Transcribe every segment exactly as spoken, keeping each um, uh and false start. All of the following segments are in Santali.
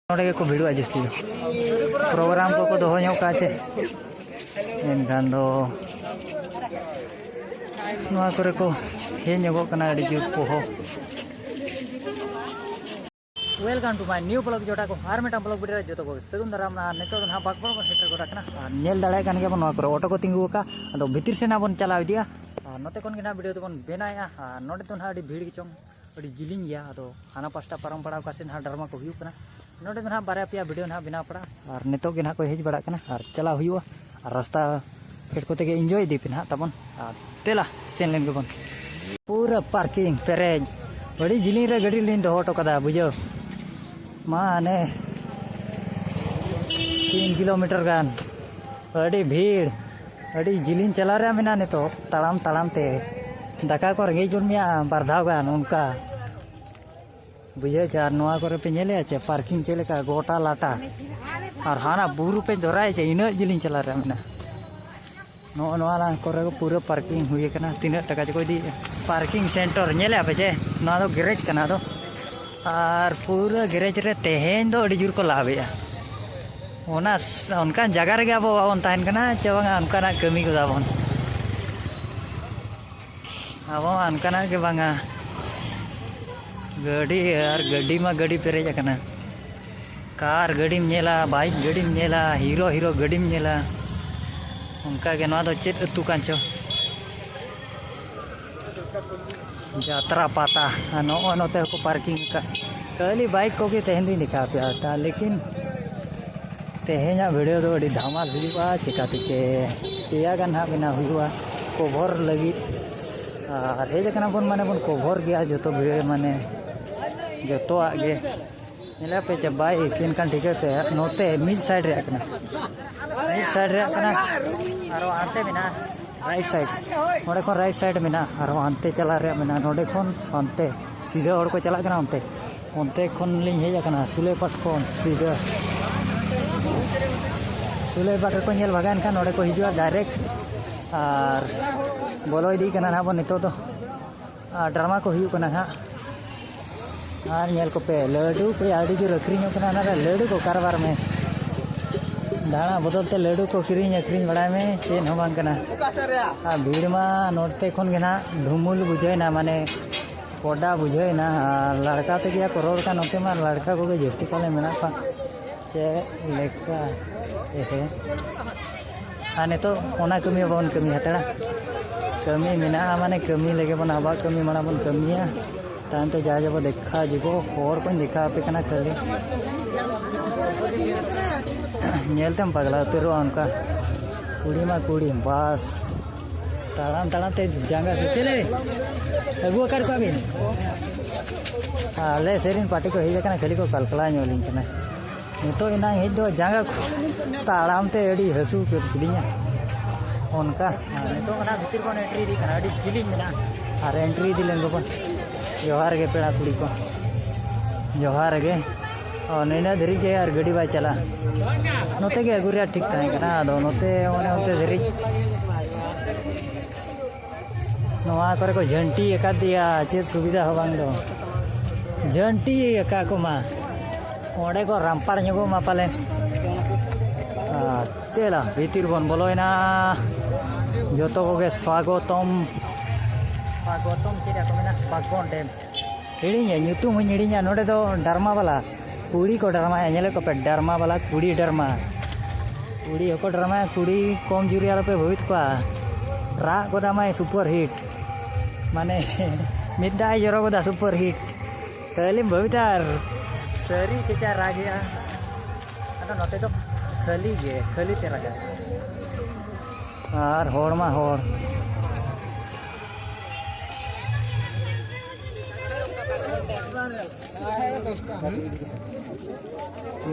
ᱱᱚᱰᱮ ᱜᱮᱠᱚ ᱵᱷᱤᱲᱚᱜᱼᱟ ᱡᱟᱹᱥᱛᱤ ᱫᱚ᱾ ᱯᱨᱳᱜᱨᱟᱢ ᱠᱚᱠᱚ ᱫᱚᱦᱚ ᱧᱚᱜ ᱠᱟᱜᱼᱟ ᱪᱮ, ᱮᱱᱠᱷᱟᱱ ᱫᱚ ᱱᱚᱣᱟ ᱠᱚᱨᱮ ᱠᱚ ᱦᱮᱡ ᱧᱚᱜᱚᱜ ᱠᱟᱱᱟ ᱟᱹᱰᱤ ᱡᱳᱨ ᱯᱚᱦᱚ᱾ Welcome to my new vlog ᱡᱚᱴᱟ ᱠᱚ, ᱟᱨ ᱢᱤᱫᱴᱟᱝ vlog video ᱨᱮ ᱡᱚᱛᱚ ᱠᱚ ᱥᱟᱹᱜᱩᱱ ᱫᱟᱨᱟᱢ᱾ ᱟᱨ ᱱᱤᱛᱚᱜ ᱫᱚ ᱱᱟᱦᱟᱜ ᱵᱟᱜᱽᱵᱚᱲ ᱵᱚᱱ ᱥᱮᱴᱮᱨ ᱜᱚᱫ ᱟᱠᱟᱱᱟ᱾ ᱟᱨ ᱧᱮᱞ ᱫᱟᱲᱮᱭᱟᱜ ᱠᱟᱱ ᱜᱮᱭᱟ ᱵᱚᱱ, ᱱᱚᱣᱟ ᱠᱚᱨᱮ ᱚᱴᱳ ᱠᱚ ᱛᱤᱸᱜᱩ ᱟᱠᱟᱫᱼᱟ᱾ ᱟᱫᱚ ᱵᱷᱤᱛᱤᱨ ᱥᱮᱫ ᱱᱟᱦᱟᱜ ᱵᱚᱱ ᱪᱟᱞᱟᱣ ᱤᱫᱤᱜᱼᱟ᱾ ᱟᱨ ᱱᱚᱛᱮ ᱠᱷᱚᱱ ᱜᱮ ᱱᱟᱦᱟᱜ video ᱫᱚᱵᱚᱱ ᱵᱮᱱᱟᱣᱮᱫᱼᱟ᱾ ᱟᱨ ᱱᱚᱰᱮ ᱫᱚ ᱱᱟᱦᱟᱜ ᱟᱹᱰᱤ ᱵᱷᱤᱲ ᱜᱮᱪᱚᱝ, ᱟᱹᱰᱤ ᱡᱤᱞᱤᱧ ᱜᱮᱭᱟ᱾ ᱟᱫᱚ ᱦᱟᱱᱟ ᱯᱟᱥᱴᱟ ᱯᱟᱨᱚᱢ ᱯᱟᱲᱟᱣ ᱚᱠᱟ ᱥᱮᱫ ᱱᱟᱦᱟᱜ ᱰᱨᱟᱢᱟ ᱠᱚ ᱦᱩᱭᱩᱜ ᱠᱟᱱᱟ, ᱱᱚᱰᱮ ᱫᱚ ᱱᱟᱦᱟᱜ ᱵᱟᱨᱭᱟ ᱯᱮᱭᱟ video ᱱᱟᱦᱟᱜ ᱵᱮᱱᱟᱣ ᱯᱟᱲᱟᱜᱼᱟ᱾ ᱟᱨ ᱱᱤᱛᱚᱜ ᱜᱮ ᱱᱟᱦᱟᱜ ᱠᱚ ᱦᱮᱡ ᱵᱟᱲᱟᱜ ᱠᱟᱱᱟ᱾ ᱟᱨ ᱪᱟᱞᱟᱣ ᱦᱩᱭᱩᱜᱼᱟ᱾ ᱟᱨ ᱨᱟᱥᱛᱟ ᱯᱷᱮᱰ ᱠᱚᱛᱮ ᱜᱮ enjoy ᱤᱫᱤ ᱯᱮ ᱱᱟᱦᱟᱜ ᱛᱟᱵᱚᱱ᱾ ᱟᱨ ᱫᱮᱞᱟ, ᱥᱮᱱ ᱞᱮᱱ ᱜᱮᱵᱚᱱ᱾ ᱯᱩᱨᱟᱹ parking ᱯᱮᱨᱮᱡ᱾ ᱟᱹᱰᱤ ᱡᱤᱞᱤᱧ ᱨᱮ ᱜᱟᱹᱰᱤ ᱞᱤᱧ ᱫᱚᱦᱚ ᱦᱚᱴᱚ ᱠᱟᱫᱟ, ᱵᱩᱡᱷᱟᱹᱣ᱾ ᱢᱟ ᱦᱟᱱᱮ ᱛᱤᱱ ᱠᱤᱞᱳᱢᱤᱴᱟᱨ ᱜᱟᱱ᱾ ᱟᱹᱰᱤ ᱵᱷᱤᱲ, ᱟᱹᱰᱤ ᱡᱤᱞᱤᱧ ᱪᱟᱞᱟᱣ ᱨᱮᱭᱟᱜ ᱢᱮᱱᱟᱜᱼᱟ ᱱᱤᱛᱚᱜ, ᱛᱟᱲᱟᱢ ᱛᱟᱲᱟᱢ ᱛᱮ᱾ ᱫᱟᱠᱟ ᱠᱚ ᱨᱮᱸᱜᱮᱡ ᱜᱚᱫ ᱢᱮᱭᱟ ᱵᱟᱨ ᱫᱷᱟᱣ ᱜᱟᱱ ᱚᱱᱠᱟ᱾ ᱵᱩᱡᱷᱟᱹᱣ ᱪᱮ? ᱟᱨ ᱱᱚᱣᱟ ᱠᱚᱨᱮ ᱯᱮ ᱧᱮᱞᱮᱜᱼᱟ ᱪᱮ, parking ᱪᱮᱫ ᱞᱮᱠᱟ ᱜᱚᱴᱟ ᱞᱟᱴᱟ᱾ ᱟᱨ ᱦᱟᱱᱟ ᱵᱩᱨᱩ ᱯᱮ ᱫᱷᱚᱨᱟᱭᱟ ᱪᱮ, ᱤᱱᱟᱹᱜ ᱡᱤᱞᱤᱧ ᱪᱟᱞᱟᱣ ᱨᱮᱭᱟᱜ ᱢᱮᱱᱟᱜᱼᱟ᱾ ᱱᱚᱜᱼᱚ ᱱᱚᱣᱟ ᱠᱚᱨᱮ ᱠᱚ ᱯᱩᱨᱟᱹ parking ᱦᱩᱭ ᱟᱠᱟᱱᱟ᱾ ᱛᱤᱱᱟᱹᱜ ᱴᱟᱠᱟ ᱪᱚᱠᱚ ᱤᱫᱤᱭᱮᱫᱼᱟ? Parking center ᱧᱮᱞᱮᱜᱼᱟ ᱯᱮ ᱪᱮ? ᱱᱚᱣᱟ ᱫᱚ garage ᱠᱟᱱᱟ ᱟᱫᱚ᱾ ᱟᱨ ᱯᱩᱨᱟᱹ garage ᱨᱮ ᱛᱮᱦᱮᱧ ᱫᱚ ᱟᱹᱰᱤ ᱡᱳᱨ ᱠᱚ ᱞᱟᱵᱷ ᱮᱜᱼᱟ᱾ ᱚᱱᱟ ᱥ-, ᱚᱱᱠᱟᱱ ᱡᱟᱭᱜᱟ ᱨᱮᱜᱮ ᱟᱵᱚ ᱵᱟᱵᱚᱱ ᱛᱟᱦᱮᱱ ᱠᱟᱱᱟ ᱪᱮ ᱵᱟᱝᱟ, ᱚᱱᱠᱟᱱᱟᱜ ᱠᱟᱹᱢᱤ ᱠᱚᱫᱚ ᱟᱵᱚᱱ, ᱟᱵᱚ ᱢᱟ ᱚᱱᱠᱟᱱᱟᱜ ᱜᱮ ᱵᱟᱝᱟ᱾ ᱜᱟᱹᱰᱤ ᱟᱨ ᱜᱟᱹᱰᱤ ᱢᱟ ᱜᱟᱹᱰᱤ ᱯᱮᱨᱮᱡ ᱟᱠᱟᱱᱟ᱾ ᱠᱟᱨ ᱜᱟᱹᱰᱤᱢ ᱧᱮᱞᱟ, ᱵᱟᱭᱤᱠ ᱜᱟᱹᱰᱤᱢ ᱧᱮᱞᱟ, ᱦᱤᱨᱳ ᱦᱤᱨᱳ ᱜᱟᱹᱰᱤᱢ ᱧᱮᱞᱟ᱾ ᱚᱱᱠᱟᱜᱮ ᱱᱚᱣᱟ ᱫᱚ ᱪᱮᱫ ᱟᱹᱛᱩ ᱠᱟᱱ ᱪᱚ? ᱡᱟᱛᱨᱟ ᱯᱟᱛᱟ᱾ ᱟᱨ ᱱᱚᱜᱼᱚᱭ ᱱᱚᱛᱮ ᱦᱚᱸᱠᱚ parking ᱟᱠᱟᱫ᱾ ᱠᱷᱟᱹᱞᱤ ᱵᱟᱭᱤᱠ ᱠᱚᱜᱮ ᱛᱮᱦᱮᱧ ᱫᱚᱧ ᱫᱮᱠᱷᱟᱣ ᱯᱮᱭᱟ, ᱛᱟ ᱞᱮᱠᱤᱱ ᱛᱮᱦᱮᱧᱟᱜ video ᱫᱚ ᱟᱹᱰᱤ ᱫᱷᱟᱢᱟᱞ ᱦᱩᱭᱩᱜᱼᱟ᱾ ᱪᱮᱠᱟᱛᱮ ᱪᱮ ᱯᱮᱭᱟ ᱜᱟᱱ ᱦᱟᱸᱜ ᱵᱮᱱᱟᱣ ᱦᱩᱭᱩᱜᱼᱟ cover ᱞᱟᱹᱜᱤᱫ᱾ ᱟᱨ ᱦᱮᱡ ᱟᱠᱟᱱᱟ ᱵᱚᱱ ᱢᱟᱱᱮ ᱵᱚᱱ cover ᱜᱮᱭᱟ ᱡᱚᱛᱚ video, ᱢᱟᱱᱮ ᱡᱚᱛᱚᱣᱟᱜ ᱜᱮ᱾ ᱧᱮᱞᱮᱫ ᱯᱮ ᱪᱮ ᱵᱟᱭᱤᱠ ᱮᱱᱠᱷᱟᱱ ᱴᱷᱤᱠᱟᱹ ᱛᱮ ᱱᱚᱛᱮ ᱢᱤᱫ side ᱨᱮᱭᱟᱜ ᱠᱟᱱᱟ, ᱢᱤᱫ side ᱨᱮᱭᱟᱜ ᱠᱟᱱᱟ, ᱟᱨᱚ ᱦᱟᱱᱛᱮ ᱢᱮᱱᱟᱜᱼᱟ right side᱾ ᱱᱚᱸᱰᱮ ᱠᱷᱚᱱ right side ᱢᱮᱱᱟᱜᱼᱟ, ᱟᱨᱚ ᱦᱟᱱᱛᱮ ᱪᱟᱞᱟᱜ ᱨᱮᱭᱟᱜ ᱢᱮᱱᱟᱜᱼᱟ᱾ ᱱᱚᱸᱰᱮ ᱠᱷᱚᱱ ᱦᱟᱱᱛᱮ ᱥᱤᱫᱷᱟᱹ ᱦᱚᱲ ᱠᱚ ᱪᱟᱞᱟᱜ ᱠᱟᱱᱟ ᱚᱱᱛᱮ, ᱚᱱᱛᱮ ᱠᱷᱚᱱ ᱞᱤᱧ ᱦᱮᱡ ᱟᱠᱟᱱᱟ ᱥᱩᱞᱟᱹᱭᱯᱟᱴ ᱠᱷᱚᱱ ᱥᱤᱫᱷᱟᱹ᱾ ᱥᱩᱞᱟᱹᱭᱯᱟᱴ ᱨᱮᱠᱚ ᱧᱮᱞ ᱵᱷᱟᱜᱟᱣᱮᱱ ᱠᱷᱟᱱ ᱱᱚᱸᱰᱮ ᱠᱚ ᱦᱤᱡᱩᱜᱼᱟ direct᱾ ᱟᱨ ᱵᱚᱞᱚ ᱤᱫᱤᱜ ᱠᱟᱱᱟ ᱱᱟᱦᱟᱜ ᱵᱚᱱ ᱱᱤᱛᱚᱜ ᱫᱚ᱾ ᱟᱨ ᱰᱨᱟᱢᱟ ᱠᱚ ᱦᱩᱭᱩᱜ ᱠᱟᱱᱟ ᱦᱟᱸᱜ᱾ ᱟᱨ ᱧᱮᱞ ᱠᱚᱯᱮ, ᱞᱟᱹᱰᱩ ᱠᱚ ᱟᱹᱰᱤ ᱡᱳᱨ ᱟᱹᱠᱷᱨᱤᱧᱚᱜ ᱠᱟᱱᱟ᱾ ᱚᱱᱟᱨᱮ ᱞᱟᱹᱰᱩ ᱠᱚ ᱠᱟᱨᱵᱟᱨ ᱢᱮ, ᱫᱟᱬᱟ ᱵᱚᱫᱚᱞ ᱛᱮ ᱞᱟᱹᱰᱩ ᱠᱚ ᱠᱤᱨᱤᱧ ᱟᱹᱠᱷᱨᱤᱧ ᱵᱟᱲᱟᱭ ᱢᱮ, ᱪᱮᱫ ᱦᱚᱸ ᱵᱟᱝ ᱠᱟᱱᱟ᱾ ᱟᱨ ᱵᱷᱤᱲ ᱢᱟ ᱱᱚᱛᱮ ᱠᱷᱚᱱ ᱜᱮ ᱱᱟᱦᱟᱜ ᱫᱷᱩᱢᱩᱞ ᱵᱩᱡᱷᱟᱹᱣ ᱮᱱᱟ, ᱢᱟᱱᱮ ᱠᱚᱰᱟ ᱵᱩᱡᱷᱟᱹᱣ ᱮᱱᱟ᱾ ᱟᱨ ᱞᱟᱲᱠᱟ ᱛᱮᱜᱮ ᱠᱚ ᱨᱚᱲ ᱠᱟᱱ, ᱱᱚᱛᱮ ᱢᱟ ᱞᱟᱲᱠᱟ ᱠᱚᱜᱮ ᱡᱟᱹᱥᱛᱤ ᱯᱟᱞᱮ ᱢᱮᱱᱟᱜ ᱠᱚᱣᱟ᱾ ᱪᱮᱫ ᱞᱮᱠᱟ? ᱮᱦᱮ᱾ ᱟᱨ ᱱᱤᱛᱚᱜ ᱚᱱᱟ ᱠᱟᱹᱢᱤ ᱵᱟᱵᱚᱱ ᱠᱟᱹᱢᱤ ᱦᱟᱛᱟᱲᱟ᱾ ᱠᱟᱹᱢᱤ ᱢᱮᱱᱟᱜᱼᱟ, ᱢᱟᱱᱮ ᱠᱟᱹᱢᱤ ᱞᱟᱹᱜᱤᱫ ᱵᱚᱱ, ᱟᱵᱚᱣᱟᱜ ᱠᱟᱹᱢᱤ ᱢᱟᱲᱟᱝ ᱵᱚᱱ ᱠᱟᱹᱢᱤᱭᱟ, ᱛᱟᱭᱚᱢ ᱛᱮ ᱡᱟ ᱡᱟᱵᱚ ᱫᱮᱠᱷᱟ ᱡᱤᱵᱚ᱾ ᱦᱚᱲ ᱠᱚᱧ ᱫᱮᱠᱷᱟᱣ ᱟᱯᱮ ᱠᱟᱱᱟ ᱠᱷᱟᱹᱞᱤ᱾ ᱧᱮᱞ ᱛᱮᱢ ᱯᱟᱜᱽᱞᱟ ᱩᱛᱟᱹᱨᱚᱜᱼᱟ ᱚᱱᱠᱟ᱾ ᱠᱩᱲᱤ ᱢᱟ ᱠᱩᱲᱤ, ᱵᱟᱥ᱾ ᱛᱟᱲᱟᱢ ᱛᱟᱲᱟᱢ ᱛᱮ ᱡᱟᱸᱜᱟ ᱥᱮ ᱪᱮᱞᱮ ᱟᱹᱜᱩ ᱟᱠᱟᱫ ᱠᱚᱣᱟ ᱵᱤᱱ? ᱟᱞᱮ ᱥᱮᱫ ᱨᱮᱱ ᱯᱟᱨᱴᱤ ᱠᱚ ᱦᱮᱡ ᱟᱠᱟᱱᱟ, ᱠᱷᱟᱹᱞᱤ ᱠᱚ ᱠᱟᱞᱠᱟᱞᱟᱣ ᱧᱚᱜ ᱟᱹᱞᱤᱧ ᱠᱟᱱᱟ᱾ ᱱᱤᱛᱚᱜ ᱮᱱᱟᱝ ᱦᱮᱡ ᱫᱚ ᱡᱟᱸᱜᱟ ᱛᱟᱲᱟᱢ ᱛᱮ ᱟᱹᱰᱤ ᱦᱟᱹᱥᱩ ᱠᱮᱫ ᱠᱤᱫᱤᱧᱟ᱾ ᱚᱱᱠᱟ ᱱᱤᱛᱚᱜ ᱚᱱᱟ ᱵᱷᱤᱛᱤᱨ ᱠᱷᱚᱱ ᱮᱱᱴᱨᱤ ᱤᱫᱤ ᱠᱟᱱᱟ, ᱟᱹᱰᱤ ᱡᱤᱞᱤᱧ ᱢᱮᱱᱟᱜᱼᱟ᱾ ᱟᱨ ᱮᱱᱴᱨᱤ ᱤᱫᱤ ᱞᱮᱱ ᱜᱮᱵᱚᱱ᱾ ᱡᱚᱦᱟᱨ ᱜᱮ ᱯᱮᱲᱟ ᱠᱩᱲᱤ ᱠᱚ, ᱡᱚᱦᱟᱨ ᱜᱮ᱾ ᱚ, ᱱᱤᱱᱟᱹᱜ ᱫᱷᱟᱹᱨᱤᱡ ᱜᱮ ᱟᱨ ᱜᱟᱹᱰᱤ ᱵᱟᱭ ᱪᱟᱞᱟᱜᱼᱟ᱾ ᱱᱚᱛᱮ ᱜᱮ ᱟᱹᱜᱩ ᱨᱮᱭᱟᱜ ᱴᱷᱤᱠ ᱛᱟᱦᱮᱸ ᱠᱟᱱᱟ, ᱟᱫᱚ ᱱᱚᱛᱮ ᱚᱱᱮ ᱚᱱᱛᱮ ᱫᱷᱟᱹᱨᱤᱡ᱾ ᱱᱚᱣᱟ ᱠᱚᱨᱮ ᱠᱚ ᱡᱷᱟᱹᱱᱴᱤ ᱟᱠᱟᱫᱮᱭᱟ, ᱪᱮᱫ ᱥᱩᱵᱤᱫᱷᱟ ᱦᱚᱸ ᱵᱟᱝ ᱫᱚ᱾ ᱡᱷᱟᱹᱱᱴᱤ ᱟᱠᱟᱫ ᱠᱚ ᱢᱟ, ᱚᱸᱰᱮ ᱠᱚ ᱨᱟᱢᱯᱟᱲ ᱧᱚᱜᱚᱜ ᱢᱟ ᱯᱟᱞᱮᱱ᱾ ᱟᱨ ᱛᱮᱞᱟ ᱵᱷᱤᱛᱤᱨ ᱵᱚᱱ ᱵᱚᱞᱚᱭᱮᱱᱟ᱾ ᱡᱚᱛᱚ ᱠᱚᱜᱮ ᱥᱣᱟᱜᱚᱛᱚᱢ, ᱥᱣᱟᱜᱚᱛᱚᱢ ᱪᱮᱫ ᱠᱚ ᱢᱮᱱᱟ, ᱵᱟᱜᱽᱵᱚᱱ ᱰᱮᱢ᱾ ᱦᱤᱲᱤᱧᱟ, ᱧᱩᱛᱩᱢ ᱦᱚᱧ ᱦᱤᱲᱤᱧᱟ᱾ ᱱᱚᱰᱮ ᱫᱚ ᱰᱟᱨᱢᱟ ᱵᱟᱞᱟ ᱠᱩᱲᱤ ᱠᱚ ᱰᱟᱨᱢᱟᱭᱟ, ᱧᱮᱞᱮᱫ ᱠᱚᱯᱮ, ᱰᱟᱨᱢᱟ ᱵᱟᱞᱟ ᱠᱩᱲᱤ ᱰᱟᱨᱢᱟ᱾ ᱠᱩᱲᱤ ᱦᱚᱸᱠᱚ ᱰᱟᱨᱢᱟᱭᱟ, ᱠᱩᱲᱤ ᱠᱚᱢ ᱡᱩᱨᱤ ᱟᱞᱚᱯᱮ ᱵᱷᱟᱹᱵᱤᱛ ᱠᱚᱣᱟ᱾ ᱨᱟᱜ ᱜᱚᱫᱟᱢᱟᱭ ᱥᱩᱯᱟᱨ ᱦᱤᱴ, ᱢᱟᱱᱮ ᱢᱤᱫ ᱫᱷᱟᱣ ᱡᱚᱨᱚ ᱜᱚᱫᱟ ᱥᱩᱯᱟᱨ ᱦᱤᱴ᱾ ᱠᱷᱟᱹᱞᱤᱢ ᱵᱷᱟᱹᱵᱤᱛᱟ ᱟᱨ ᱥᱟᱹᱨᱤ ᱠᱮᱪᱟ ᱨᱟᱜᱮᱜᱼᱟ᱾ ᱟᱫᱚ ᱱᱚᱛᱮ ᱫᱚ ᱠᱷᱟᱹᱞᱤ ᱜᱮ, ᱠᱷᱟᱹᱞᱤ ᱛᱮ ᱨᱟᱜᱟ᱾ ᱟᱨ ᱦᱚᱲ ᱢᱟ ᱦᱚᱲ᱾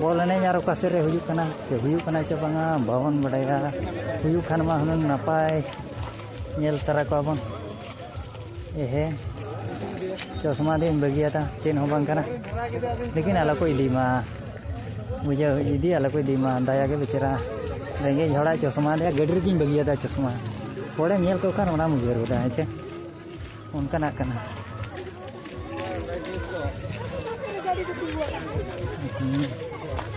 ᱵᱚᱞ ᱮᱱᱮᱡ ᱟᱨ ᱚᱠᱟ ᱥᱮᱫ ᱨᱮ ᱦᱩᱭᱩᱜ ᱠᱟᱱᱟ, ᱪᱮ ᱦᱩᱭᱩᱜ ᱠᱟᱱᱟ ᱪᱮ ᱵᱟᱝᱟ, ᱵᱟᱵᱚᱱ ᱵᱟᱰᱟᱭᱟ᱾ ᱦᱩᱭᱩᱜ ᱠᱷᱟᱱ ᱢᱟ ᱦᱩᱱᱟᱹᱝ ᱱᱟᱯᱟᱭ, ᱧᱮᱞ ᱛᱟᱨᱟ ᱠᱚᱣᱟ ᱵᱚᱱ᱾ ᱮᱦᱮ, ᱪᱚᱥᱢᱟ ᱫᱚᱧ ᱵᱟᱹᱜᱤᱭᱟᱫᱟ, ᱪᱮᱫ ᱦᱚᱸ ᱵᱟᱝ ᱠᱟᱱᱟ᱾ ᱞᱮᱠᱤᱱ ᱟᱞᱚ ᱠᱚ ᱤᱫᱤ ᱢᱟ, ᱵᱩᱡᱷᱟᱹᱣ, ᱤᱫᱤ ᱟᱞᱚ ᱠᱚ ᱤᱫᱤ ᱢᱟ, ᱫᱟᱭᱟ ᱜᱮ ᱵᱮᱪᱟᱨᱟ᱾ ᱨᱮᱸᱜᱮᱡ ᱦᱚᱲᱟᱜ ᱪᱚᱥᱢᱟ ᱫᱚ ᱜᱟᱹᱰᱤ ᱨᱮᱜᱮᱧ ᱵᱟᱹᱜᱤᱭᱟᱫᱟ ᱪᱚᱥᱢᱟ᱾ ᱦᱚᱲᱮᱢ ᱧᱮᱞ ᱠᱚ ᱠᱷᱟᱱ ᱚᱱᱟᱢ ᱩᱭᱦᱟᱹᱨ ᱜᱚᱫᱟ, ᱦᱮᱸ ᱪᱮ? ᱚᱱᱠᱟᱱᱟᱜ ᱠᱟᱱᱟ᱾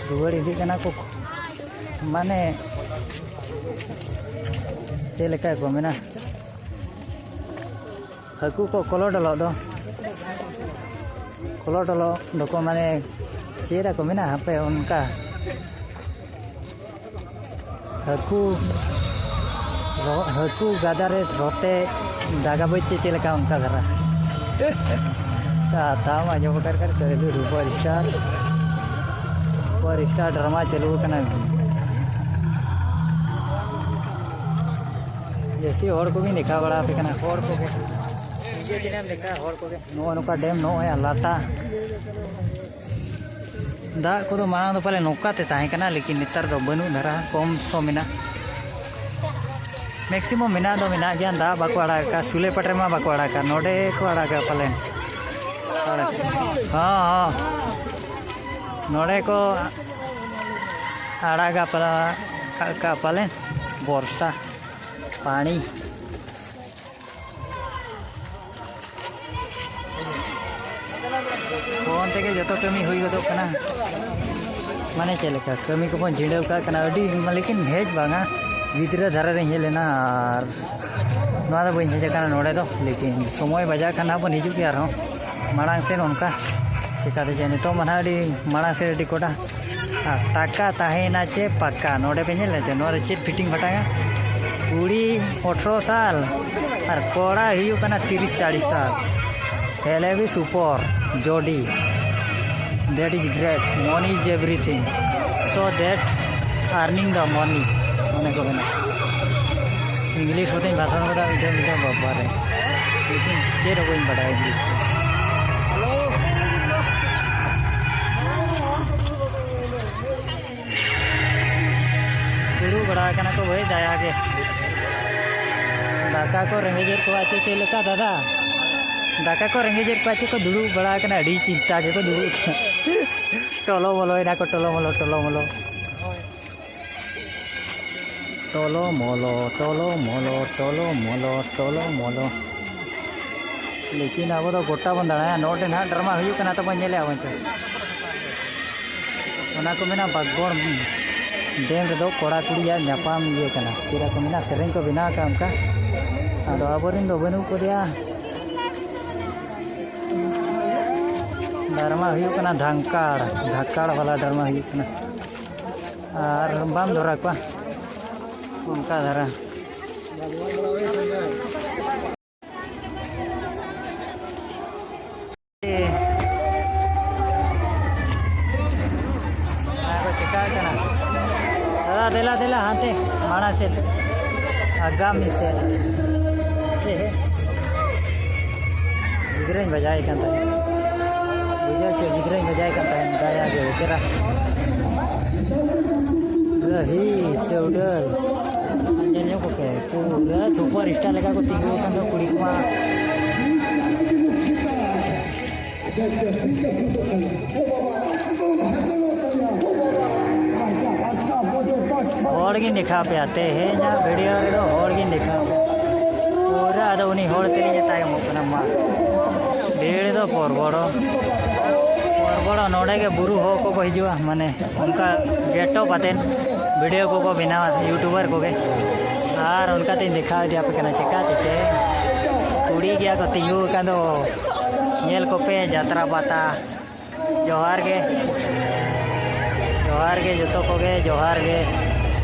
ᱨᱩᱣᱟᱹᱲ ᱤᱫᱤᱜ ᱠᱟᱱᱟ ᱠᱚ, ᱢᱟᱱᱮ ᱪᱮᱫ ᱞᱮᱠᱟ ᱠᱚ ᱢᱮᱱᱟ, ᱦᱟᱹᱠᱩ ᱠᱚ ᱠᱚᱞᱚᱰᱚᱞᱚᱜ ᱫᱚ, ᱠᱚᱞᱚᱰᱚᱞᱚᱜ ᱫᱚᱠᱚ ᱢᱟᱱᱮ ᱪᱮᱫ ᱟᱠᱚ ᱢᱮᱱᱟ ᱦᱟᱯᱮ ᱚᱱᱠᱟ ᱦᱟᱹᱠᱩ, ᱨᱚ-, ᱦᱟᱹᱠᱩ ᱜᱟᱫᱟ ᱨᱮ ᱨᱚᱛᱮ ᱫᱟᱜᱟ ᱵᱟᱹᱪ ᱪᱮ ᱪᱮᱫ ᱞᱮᱠᱟ ᱚᱱᱠᱟ ᱫᱷᱟᱨᱟ᱾ ᱠᱟᱛᱷᱟᱢ ᱟᱸᱡᱚᱢ ᱟᱠᱟᱫ ᱠᱷᱟᱱ ᱠᱟᱹᱦᱞᱩ super star, super star drama ᱪᱟᱹᱞᱩ ᱟᱠᱟᱱᱟ᱾ ᱡᱟᱹᱥᱛᱤ ᱦᱚᱲ ᱠᱚᱜᱮᱧ ᱫᱮᱠᱷᱟᱣ ᱵᱟᱲᱟ ᱟᱯᱮ ᱠᱟᱱᱟ, ᱦᱚᱲ ᱠᱚᱜᱮ᱾ ᱱᱤᱡᱮ ᱛᱤᱱᱟᱹᱜ ᱮᱢ ᱫᱮᱠᱷᱟᱣᱟ ᱦᱚᱲ ᱠᱚᱜᱮ᱾ ᱱᱚᱜᱼᱚ ᱱᱚᱝᱠᱟ ᱰᱮᱢ, ᱱᱚᱜᱼᱚᱭ ᱞᱟᱴᱟ᱾ ᱫᱟᱜ ᱠᱚᱫᱚ ᱢᱟᱲᱟᱝ ᱫᱚ ᱯᱟᱞᱮ ᱱᱚᱝᱠᱟ ᱛᱮ ᱛᱟᱦᱮᱸ ᱠᱟᱱᱟ, ᱞᱮᱠᱤᱱ ᱱᱮᱛᱟᱨ ᱫᱚ ᱵᱟᱹᱱᱩᱜ ᱫᱷᱟᱨᱟ, ᱠᱚᱢ ᱥᱚ ᱢᱮᱱᱟᱜ᱾ ᱢᱮᱠᱥᱤᱢᱟᱢ ᱢᱮᱱᱟᱜ ᱫᱚ ᱢᱮᱱᱟᱜ ᱜᱮᱭᱟ, ᱫᱟᱜ ᱵᱟᱠᱚ ᱟᱲᱟᱜ ᱠᱟᱜᱼᱟ, ᱥᱩᱞᱮ ᱯᱟᱴ ᱨᱮᱢᱟ ᱵᱟᱠᱚ ᱟᱲᱟᱜ ᱠᱟᱜᱼᱟ, ᱱᱚᱰᱮ ᱠᱚ ᱟᱲᱟᱜᱟ ᱯᱟᱞᱮᱱ᱾ ᱦᱚᱸ, ᱦᱚᱸ, ᱱᱚᱰᱮ ᱠᱚ ᱟᱲᱟᱜᱟ ᱯᱟᱞᱟ-, ᱠᱟᱜᱼᱟ ᱯᱟᱞᱮᱱ ᱵᱚᱨᱥᱟ ᱯᱟᱱᱤ᱾ ᱯᱷᱳᱱ ᱛᱮᱜᱮ ᱡᱚᱛᱚ ᱠᱟᱹᱢᱤ ᱦᱩᱭ ᱜᱚᱫᱚᱜ ᱠᱟᱱᱟ᱾ ᱢᱟᱱᱮ ᱪᱮᱫ ᱞᱮᱠᱟ ᱠᱟᱹᱢᱤ ᱠᱚᱵᱚᱱ ᱡᱤᱸᱰᱟᱹᱣ ᱠᱟᱜ ᱠᱟᱱᱟ ᱟᱹᱰᱤ, ᱞᱮᱠᱤᱱ ᱦᱮᱡ ᱵᱟᱝᱟ, ᱜᱤᱫᱽᱨᱟᱹ ᱫᱷᱟᱨᱟ ᱨᱤᱧ ᱦᱮᱡ ᱞᱮᱱᱟ ᱟᱨ ᱱᱚᱣᱟ ᱫᱚ ᱵᱟᱹᱧ ᱦᱮᱡ ᱟᱠᱟᱱᱟ ᱱᱚᱰᱮ ᱫᱚ, ᱞᱮᱠᱤᱱ ᱥᱚᱢᱚᱭ ᱵᱟᱡᱟᱜ ᱠᱷᱟᱱ ᱦᱟᱸᱜ ᱵᱚᱱ ᱦᱤᱡᱩᱜ ᱜᱮᱭᱟ ᱟᱨᱦᱚᱸ ᱢᱟᱲᱟᱝ ᱥᱮᱫ ᱚᱱᱠᱟ᱾ ᱪᱮᱠᱟᱛᱮ ᱡᱮ ᱱᱤᱛᱚᱜ ᱢᱟ ᱱᱟᱦᱟᱜ ᱟᱹᱰᱤ ᱢᱟᱲᱟᱝ ᱥᱮᱫ ᱟᱹᱰᱤ ᱠᱚᱰᱟ᱾ ᱟᱨ ᱴᱟᱠᱟ ᱛᱟᱦᱮᱸᱭᱮᱱᱟ ᱪᱮ ᱯᱟᱠᱟ, ᱱᱚᱰᱮ ᱯᱮ ᱧᱮᱞ ᱧᱟᱢ ᱪᱮ ᱱᱚᱣᱟ ᱨᱮ ᱪᱮᱫ ᱯᱷᱤᱴᱤᱝ ᱯᱷᱟᱴᱟᱝᱟ? ᱠᱩᱲᱤ ᱟᱴᱷᱨᱚ ᱥᱟᱞ ᱟᱨ ᱠᱚᱲᱟ ᱦᱩᱭᱩᱜ ᱠᱟᱱᱟ ᱛᱤᱨᱤᱥ ᱪᱟᱞᱤᱥ ᱥᱟᱞ᱾ ᱦᱮᱞᱮ ᱵᱤ ᱥᱩᱯᱚᱨ ᱡᱚᱰᱤ, that is great, money is everything, so that earning the money, ᱚᱱᱮ ᱠᱚ ᱢᱮᱱᱟ᱾ ᱤᱝᱞᱤᱥ ᱠᱚᱛᱮᱧ ᱵᱷᱟᱥᱚᱱ ᱠᱟᱫᱟ ᱢᱤᱫ ᱫᱷᱟᱣ ᱢᱤᱫ ᱫᱷᱟᱣ, ᱵᱟᱵᱟ ᱨᱮ, ᱞᱮᱠᱤᱱ ᱪᱮᱫ ᱦᱚᱸ ᱵᱟᱹᱧ ᱵᱟᱰᱟᱭᱟ ᱤᱝᱞᱤᱥ ᱛᱮ᱾ ᱫᱩᱲᱩᱵ ᱵᱟᱲᱟ ᱟᱠᱟᱱᱟ ᱠᱚ ᱵᱷᱟᱹᱭ, ᱫᱟᱭᱟ ᱜᱮ᱾ ᱫᱟᱠᱟ ᱠᱚ ᱨᱮᱸᱜᱮᱡᱮᱫ ᱠᱚᱣᱟ ᱪᱮ ᱪᱮᱫ ᱞᱮᱠᱟ ᱫᱟᱫᱟ? ᱫᱟᱠᱟ ᱠᱚ ᱨᱮᱸᱜᱮᱡᱮᱫ ᱠᱚᱣᱟ ᱪᱮ ᱠᱚ ᱫᱩᱲᱩᱵ ᱵᱟᱲᱟ ᱟᱠᱟᱱᱟ, ᱟᱹᱰᱤ ᱪᱤᱱᱛᱟ ᱜᱮᱠᱚ ᱫᱩᱲᱩᱵ ᱟᱠᱟᱱᱟ᱾ ᱴᱚᱞᱚ ᱢᱚᱞᱚᱭᱮᱱᱟ ᱠᱚ, ᱴᱚᱞᱚ ᱢᱚᱞᱚ, ᱴᱚᱞᱚ ᱢᱚᱞᱚ᱾ ᱴᱚᱞᱚ ᱢᱚᱞᱚ, ᱴᱚᱞᱚ ᱢᱚᱞᱚ, ᱴᱚᱞᱚ ᱢᱚᱞᱚ, ᱴᱚᱞᱚ ᱢᱚᱞᱚ᱾ ᱞᱮᱠᱤᱱ ᱟᱵᱚ ᱫᱚ ᱜᱚᱴᱟ ᱵᱚᱱ ᱫᱟᱬᱟᱭᱟ᱾ ᱱᱚᱰᱮ ᱱᱟᱦᱟᱜ ᱰᱨᱟᱢᱟ ᱦᱩᱭᱩᱜ ᱠᱟᱱᱟ, ᱛᱟᱵᱚᱱ ᱧᱮᱞᱮᱜᱼᱟ ᱵᱚᱱ ᱪᱚ᱾ ᱚᱱᱟ ᱠᱚ ᱢᱮᱱᱟ ᱵᱟᱜᱽᱵᱚᱲ ᱰᱮᱢ ᱨᱮᱫᱚ ᱠᱚᱲᱟ ᱠᱩᱲᱤᱭᱟᱜ ᱧᱟᱯᱟᱢ ᱤᱭᱟᱹ ᱠᱟᱱᱟ, ᱪᱮᱫ ᱠᱚ ᱢᱮᱱᱟ, ᱥᱮᱨᱮᱧ ᱠᱚ ᱵᱮᱱᱟᱣ ᱟᱠᱟᱫ ᱚᱱᱠᱟ᱾ ᱟᱫᱚ ᱟᱵᱚᱨᱮᱱ ᱫᱚ ᱵᱟᱹᱱᱩᱜ ᱠᱚᱫᱮᱭᱟ᱾ ᱰᱨᱟᱢᱟ ᱦᱩᱭᱩᱜ ᱠᱟᱱᱟ ᱫᱷᱟᱝᱠᱟᱲ, ᱫᱷᱟᱠᱟᱲ ᱵᱟᱞᱟ ᱰᱨᱟᱢᱟ ᱦᱩᱭᱩᱜ ᱠᱟᱱᱟ᱾ ᱟᱨ ᱵᱟᱢ ᱫᱷᱚᱨᱟ ᱠᱚᱣᱟ ᱚᱱᱠᱟ ᱫᱷᱟᱨᱟ᱾ ᱚᱱᱟ ᱠᱚ ᱪᱮᱠᱟᱜ ᱠᱟᱱᱟ᱾ ᱫᱟᱫᱟ, ᱫᱮᱞᱟ, ᱫᱮᱞᱟ, ᱦᱟᱱᱛᱮ ᱢᱟᱲᱟᱝ ᱥᱮᱫ, ᱟᱜᱟᱢᱤ ᱥᱮᱫ᱾ ᱦᱮ, ᱦᱮ᱾ ᱜᱤᱫᱽᱨᱟᱹᱧ ᱵᱟᱡᱟᱣᱮ ᱠᱟᱱ ᱛᱟᱦᱮᱸᱫ᱾ ᱵᱩᱡᱷᱟᱹᱣ ᱪᱮ, ᱜᱤᱫᱽᱨᱟᱹᱧ ᱵᱟᱡᱟᱣᱮ ᱠᱟᱱ ᱛᱟᱦᱮᱸᱫ, ᱫᱟᱭᱟ ᱜᱮ ᱵᱮᱪᱟᱨᱟ᱾ ᱨᱟᱦᱤ ᱪᱟᱹᱣᱰᱟᱹᱞ᱾ ᱧᱮᱞ ᱧᱚᱜ ᱠᱚᱯᱮ, ᱯᱩᱨᱟᱹ ᱥᱩᱯᱟᱨ ᱥᱴᱟᱨ ᱞᱮᱠᱟ ᱠᱚ ᱛᱤᱸᱜᱩ ᱟᱠᱟᱱ ᱫᱚ ᱠᱩᱲᱤ ᱠᱚᱢᱟ᱾ ᱦᱚᱲ ᱜᱤᱧ ᱫᱮᱠᱷᱟᱣ ᱯᱮᱭᱟ, ᱛᱮᱦᱮᱧᱟᱜ ᱵᱷᱤᱰᱤᱭᱳ ᱨᱮᱫᱚ ᱦᱚᱲ ᱜᱤᱧ ᱫᱮᱠᱷᱟᱣ ᱯᱮᱭᱟ ᱯᱩᱨᱟᱹ᱾ ᱟᱫᱚ ᱩᱱᱤ ᱦᱚᱲ ᱛᱮᱞᱤᱧ ᱛᱟᱭᱚᱢᱚᱜ ᱠᱟᱱᱟ᱾ ᱢᱟ, ᱵᱷᱤᱲ ᱫᱚ ᱯᱚᱨᱵᱚᱲᱚ, ᱯᱚᱨᱵᱚᱲᱚ᱾ ᱱᱚᱰᱮ ᱜᱮ ᱵᱩᱨᱩ ᱦᱚᱲ ᱠᱚᱠᱚ ᱦᱤᱡᱩᱜᱼᱟ, ᱢᱟᱱᱮ ᱚᱱᱠᱟ ᱜᱮᱴᱚᱯ ᱟᱛᱮᱫ ᱵᱷᱤᱰᱤᱭᱳ ᱠᱚᱠᱚ ᱵᱮᱱᱟᱣᱟ, ᱭᱩᱴᱩᱵᱟᱨ ᱠᱚᱜᱮ᱾ ᱟᱨ ᱚᱱᱠᱟᱛᱮᱧ ᱫᱮᱠᱷᱟᱣ ᱤᱫᱤ ᱟᱯᱮ ᱠᱟᱱᱟ, ᱪᱮᱠᱟᱛᱮ ᱪᱮ ᱠᱩᱲᱤ ᱜᱮᱭᱟ ᱠᱚ ᱛᱤᱸᱜᱩ ᱟᱠᱟᱱ ᱫᱚ᱾ ᱧᱮᱞ ᱠᱚᱯᱮ ᱡᱟᱛᱨᱟ ᱯᱟᱛᱟ᱾ ᱡᱚᱦᱟᱨ ᱜᱮ, ᱡᱚᱦᱟᱨ ᱜᱮ ᱡᱚᱛᱚ ᱠᱚᱜᱮ, ᱡᱚᱦᱟᱨ ᱜᱮ᱾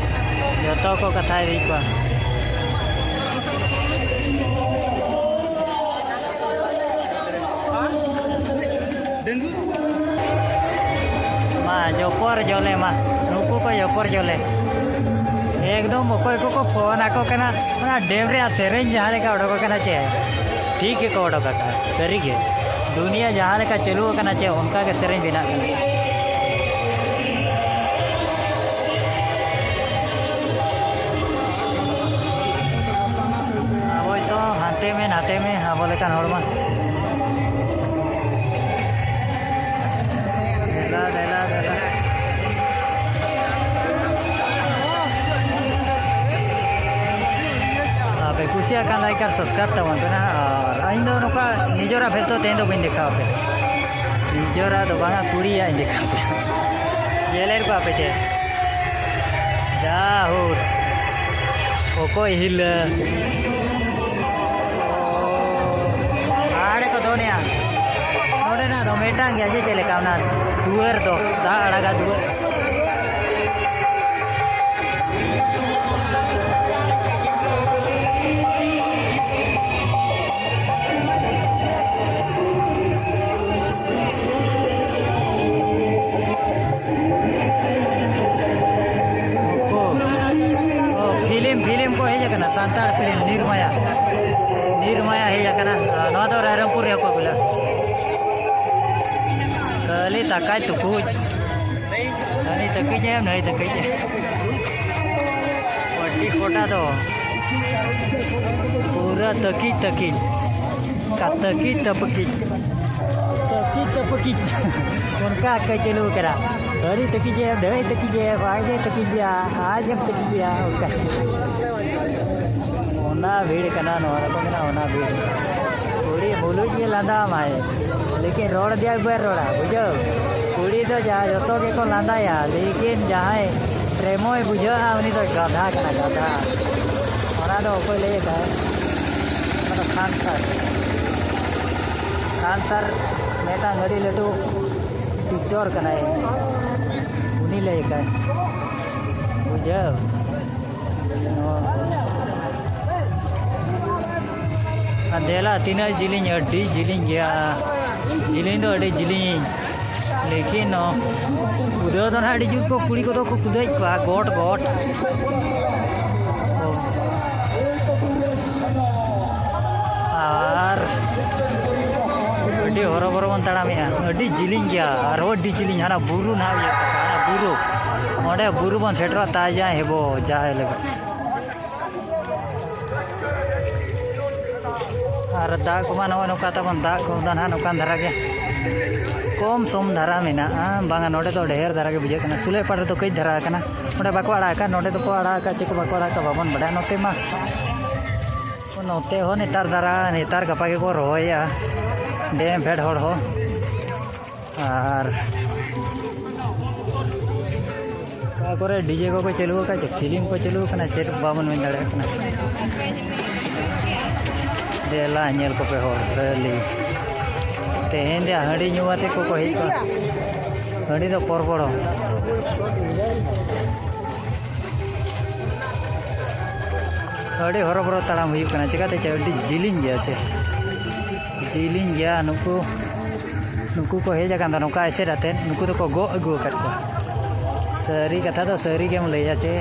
ᱡᱚᱛᱚ ᱠᱚ ᱠᱟᱛᱷᱟ ᱤᱫᱤ ᱠᱚᱣᱟ᱾ ᱢᱟ, ᱡᱚᱯᱚᱨ ᱡᱚᱞᱮ ᱢᱟ, ᱱᱩᱠᱩ ᱠᱚ ᱡᱚᱯᱚᱨ ᱡᱚᱞᱮ᱾ ᱮᱠᱫᱚᱢ ᱚᱠᱚᱭ ᱠᱚᱠᱚ ᱯᱷᱳᱱ ᱟᱠᱚ ᱠᱟᱱᱟ, ᱚᱱᱟ ᱰᱮᱢ ᱨᱮᱭᱟᱜ ᱥᱮᱨᱮᱧ ᱡᱟᱦᱟᱸ ᱞᱮᱠᱟ ᱚᱰᱚᱠ ᱟᱠᱟᱱᱟ ᱪᱮ, ᱴᱷᱤᱠ ᱜᱮᱠᱚ ᱚᱰᱚᱠ ᱟᱠᱟᱫᱟ᱾ ᱥᱟᱹᱨᱤ ᱜᱮ, ᱫᱩᱱᱤᱭᱟᱹ ᱡᱟᱦᱟᱸ ᱞᱮᱠᱟ ᱪᱟᱹᱞᱩ ᱟᱠᱟᱱᱟ ᱪᱮ, ᱚᱱᱠᱟ ᱜᱮ ᱥᱮᱨᱮᱧ ᱵᱮᱱᱟᱜ ᱠᱟᱱᱟ᱾ ᱚᱵᱚᱥᱥᱚ ᱦᱟᱱᱛᱮ ᱢᱮ, ᱱᱟᱛᱮ ᱢᱮ, ᱟᱵᱚ ᱞᱮᱠᱟᱱ ᱦᱚᱲ ᱢᱟ᱾ ᱫᱮᱞᱟ, ᱫᱮᱞᱟ, ᱫᱮᱞᱟ᱾ ᱟᱯᱮ ᱠᱩᱥᱤᱭᱟᱜ ᱠᱷᱟᱱ like ᱟᱨ subscribe ᱛᱟᱵᱚᱱ ᱯᱮ ᱱᱟᱦᱟᱜ᱾ ᱟᱨ ᱤᱧ ᱫᱚ ᱱᱚᱝᱠᱟ ᱱᱤᱡᱚᱨᱟᱜ ᱵᱷᱮᱥ ᱫᱚ ᱛᱮᱦᱮᱧ ᱫᱚ ᱵᱟᱹᱧ ᱫᱮᱠᱷᱟᱣ ᱟᱯᱮ, ᱱᱤᱡᱚᱨᱟᱜ ᱫᱚ ᱵᱟᱝᱟ, ᱠᱩᱲᱤᱭᱟᱜ ᱤᱧ ᱫᱮᱠᱷᱟᱣ ᱟᱯᱮ᱾ ᱧᱮᱞᱮᱫ ᱠᱚᱣᱟ ᱯᱮ ᱪᱮ? ᱡᱟᱦᱳᱠ, ᱚᱠᱚᱭ ᱦᱤᱞᱟᱹ? ᱟᱲᱮ ᱠᱚ ᱫᱚᱱᱮᱜᱼᱟ᱾ ᱱᱚᱰᱮᱱᱟᱜ ᱫᱚ ᱢᱤᱫᱴᱟᱝ ᱜᱮᱭᱟ ᱡᱮ ᱪᱮᱫ ᱞᱮᱠᱟ ᱚᱱᱟ ᱫᱩᱣᱟᱹᱨ ᱫᱚ, ᱫᱟᱜ ᱟᱲᱟᱜᱟ ᱫᱩᱣᱟᱹᱨ᱾ ᱯᱷᱤᱞᱢ, ᱯᱷᱤᱞᱢ ᱠᱚ ᱦᱮᱡ ᱟᱠᱟᱱᱟ, ᱥᱟᱱᱛᱟᱲ ᱯᱷᱤᱞᱢ ᱱᱤᱨᱢᱟᱭᱟ, ᱱᱤᱨᱢᱟᱭᱟ ᱦᱮᱡ ᱟᱠᱟᱱᱟ᱾ ᱱᱚᱣᱟ ᱫᱚ ᱨᱟᱭᱨᱚᱝᱯᱩᱨ ᱨᱮ ᱠᱚ ᱟᱹᱜᱩ ᱞᱮᱫᱟ᱾ ᱠᱷᱟᱹᱞᱤ ᱛᱟᱠᱟᱭ ᱛᱩᱠᱩᱡ, ᱦᱟᱹᱱᱤ ᱛᱟᱹᱠᱤᱡ ᱮᱢ, ᱱᱟᱹᱭ ᱛᱟᱹᱠᱤᱡ ᱮᱢ᱾ ᱯᱟᱹᱴᱤ ᱠᱚᱴᱟ ᱫᱚ ᱯᱩᱨᱟᱹ ᱛᱟᱹᱠᱤᱡ ᱛᱟᱹᱠᱤᱡ, ᱠᱟ ᱛᱟᱹᱠᱤᱡ ᱛᱟᱹᱯᱠᱤᱡ, ᱛᱟᱹᱠᱤᱡ ᱛᱟᱹᱯᱠᱤᱡ᱾ ᱚᱱᱠᱟ ᱠᱟᱹᱡ ᱪᱟᱹᱞᱩ ᱠᱟᱱᱟ᱾ ᱦᱟᱹᱱᱤ ᱛᱟᱹᱠᱤᱡ ᱮᱢ, ᱱᱟᱹᱭ ᱛᱟᱹᱠᱤᱡ ᱮᱢ, ᱟᱡ ᱮ ᱛᱟᱹᱠᱤᱡ ᱢᱮᱭᱟ, ᱟᱡ ᱮᱢ ᱛᱟᱹᱠᱤᱡ ᱮᱭᱟ, ᱚᱱᱠᱟ᱾ ᱚᱱᱟ ᱵᱷᱤᱲ ᱠᱟᱱᱟ, ᱱᱚᱣᱟ ᱫᱚᱠᱚ ᱢᱮᱱᱟ ᱚᱱᱟ ᱵᱷᱤᱲ᱾ ᱠᱩᱲᱤ ᱢᱩᱞᱩᱡ ᱜᱮ ᱞᱟᱸᱫᱟ ᱟᱢᱟᱭ, ᱞᱮᱠᱤᱱ ᱨᱚᱲ ᱫᱤᱭᱟ ᱵᱟᱭ ᱨᱚᱲᱟ, ᱵᱩᱡᱷᱟᱹᱣ᱾ ᱠᱩᱲᱤ ᱫᱚ ᱡᱟ-, ᱡᱚᱛᱚ ᱜᱮᱠᱚ ᱞᱟᱸᱫᱟᱭᱟ, ᱞᱮᱠᱤᱱ ᱡᱟᱦᱟᱸᱭ ᱯᱨᱮᱢᱚᱭ ᱵᱩᱡᱷᱟᱹᱜᱼᱟ, ᱩᱱᱤ ᱫᱚ ᱜᱟᱫᱷᱟ ᱠᱟᱱᱟ, ᱜᱟᱫᱷᱟ᱾ ᱚᱱᱟ ᱫᱚ ᱚᱠᱚᱭ ᱞᱟᱹᱭ ᱟᱠᱟᱫ? ᱚᱱᱟ ᱫᱚ ᱠᱷᱟᱱ ᱥᱟᱨ᱾ ᱠᱷᱟᱱ ᱥᱟᱨ ᱢᱤᱫᱴᱟᱝ ᱟᱹᱰᱤ ᱞᱟᱹᱴᱩ ᱴᱤᱪᱚᱨ ᱠᱟᱱᱟᱭ, ᱩᱱᱤ ᱞᱟᱹᱭ ᱟᱠᱟᱫ, ᱵᱩᱡᱷᱟᱹᱣ᱾ ᱟᱨ ᱫᱮᱞᱟ, ᱛᱤᱱᱟᱹᱜ ᱡᱤᱞᱤᱧ, ᱟᱹᱰᱤ ᱡᱤᱞᱤᱧ ᱜᱮᱭᱟ, ᱡᱤᱞᱤᱧ ᱫᱚ ᱟᱹᱰᱤ ᱡᱤᱞᱤᱧ᱾ ᱞᱮᱠᱤᱱ ᱱᱚ-, ᱠᱩᱫᱟᱹᱣ ᱫᱚ ᱱᱟᱦᱟᱜ ᱟᱹᱰᱤ ᱡᱳᱨ ᱠᱚ ᱠᱩᱲᱤ ᱠᱚᱫᱚ ᱠᱚ ᱠᱩᱫᱟᱹᱣᱮᱫ ᱠᱚᱣᱟ, ᱜᱚᱴ ᱜᱚᱴ᱾ ᱟᱨ ᱟᱹᱰᱤ ᱦᱚᱨᱚᱵᱚᱨᱚ ᱵᱚᱱ ᱛᱟᱲᱟᱢᱮᱜᱼᱟ, ᱟᱹᱰᱤ ᱡᱤᱞᱤᱧ ᱜᱮᱭᱟ, ᱟᱨᱦᱚᱸ ᱟᱹᱰᱤ ᱡᱤᱞᱤᱧ, ᱦᱟᱱᱟ ᱵᱩᱨᱩ ᱱᱟᱦᱟᱜ ᱤᱭᱟᱹ ᱠᱟᱛᱮ, ᱦᱟᱱᱟ ᱵᱩᱨᱩ, ᱚᱸᱰᱮ ᱵᱩᱨᱩ ᱵᱚᱱ ᱥᱮᱴᱮᱨᱚᱜᱼᱟ, ᱛᱟ ᱡᱟ ᱦᱮᱵᱚ, ᱡᱟ ᱦᱮᱞᱮ᱾ ᱟᱨ ᱫᱟᱜ ᱠᱚᱢᱟ ᱱᱚᱜᱼᱚᱭ ᱱᱚᱝᱠᱟ ᱛᱟᱵᱚᱱ, ᱫᱟᱜ ᱠᱚ ᱫᱚ ᱱᱟᱦᱟᱜ ᱱᱚᱝᱠᱟᱱ ᱫᱷᱟᱨᱟ ᱜᱮ, ᱠᱚᱢ ᱥᱚᱢ ᱫᱷᱟᱨᱟ ᱢᱮᱱᱟᱜᱼᱟ, ᱵᱟᱝᱟ ᱱᱚᱰᱮ ᱫᱚ ᱰᱷᱮᱨ ᱫᱷᱟᱨᱟ ᱜᱮ ᱵᱩᱡᱷᱟᱹᱜ ᱠᱟᱱᱟ᱾ ᱥᱩᱞᱟᱹᱭ ᱯᱟᱲ ᱨᱮᱫᱚ ᱠᱟᱹᱡ ᱫᱷᱟᱨᱟ ᱟᱠᱟᱱᱟ, ᱚᱸᱰᱮ ᱵᱟᱠᱚ ᱟᱲᱟᱜ ᱟᱠᱟᱫ, ᱱᱚᱰᱮ ᱫᱚᱠᱚ ᱟᱲᱟᱜ ᱟᱠᱟᱫ, ᱪᱮᱫ ᱠᱚ ᱵᱟᱠᱚ ᱟᱲᱟᱜ ᱟᱠᱟᱫ ᱵᱟᱵᱚᱱ ᱵᱟᱰᱟᱭᱟ ᱱᱚᱛᱮ ᱢᱟ᱾ ᱱᱚᱛᱮ ᱦᱚᱸ ᱱᱮᱛᱟᱨ ᱫᱷᱟᱨᱟ, ᱱᱮᱛᱟᱨ ᱜᱟᱯᱟ ᱜᱮᱠᱚ ᱨᱚᱦᱚᱭᱟ, ᱰᱮᱢ ᱯᱷᱮᱰ ᱦᱚᱲ ᱦᱚᱸ᱾ ᱟᱨ ᱚᱠᱟ ᱠᱚᱨᱮ ᱰᱤᱡᱮ ᱠᱚᱠᱚ ᱪᱟᱹᱞᱩ ᱟᱠᱟᱫ, ᱪᱮᱫ ᱯᱷᱤᱞᱢ ᱠᱚ ᱪᱟᱹᱞᱩ ᱟᱠᱟᱱᱟ, ᱪᱮᱫ ᱵᱟᱵᱚᱱ ᱢᱮᱱ ᱫᱟᱲᱮᱭᱟᱜ ᱠᱟᱱᱟ᱾ ᱫᱮᱞᱟ ᱧᱮᱞ ᱠᱚᱯᱮ ᱦᱚᱲ, ᱦᱟᱹᱞᱤ ᱛᱮᱦᱮᱧ ᱫᱚ ᱦᱟᱺᱰᱤ ᱧᱩ ᱟᱛᱮ ᱠᱚᱠᱚ ᱦᱮᱡ ᱠᱚᱜᱼᱟ᱾ ᱦᱟᱺᱰᱤ ᱫᱚ ᱯᱚᱨᱵᱚᱲᱚ᱾ ᱟᱹᱰᱤ ᱦᱚᱨᱚᱵᱚᱨᱚ ᱛᱟᱲᱟᱢ ᱦᱩᱭᱩᱜ ᱠᱟᱱᱟ, ᱪᱮᱠᱟᱛᱮ ᱪᱮ ᱟᱹᱰᱤ ᱡᱤᱞᱤᱧ ᱜᱮᱭᱟ ᱪᱮ, ᱡᱤᱞᱤᱧ ᱜᱮᱭᱟ᱾ ᱱᱩᱠᱩ, ᱱᱩᱠᱩ ᱠᱚ ᱦᱮᱡ ᱟᱠᱟᱱ ᱫᱚ ᱱᱚᱝᱠᱟ ᱮᱥᱮᱫ ᱟᱛᱮᱫ, ᱱᱩᱠᱩ ᱫᱚᱠᱚ ᱜᱚᱜ ᱟᱹᱜᱩ ᱟᱠᱟᱫ ᱠᱚᱣᱟ᱾ ᱥᱟᱹᱨᱤ ᱠᱟᱛᱷᱟ ᱫᱚ ᱥᱟᱹᱨᱤ ᱜᱮᱢ ᱞᱟᱹᱭᱟ ᱪᱮ,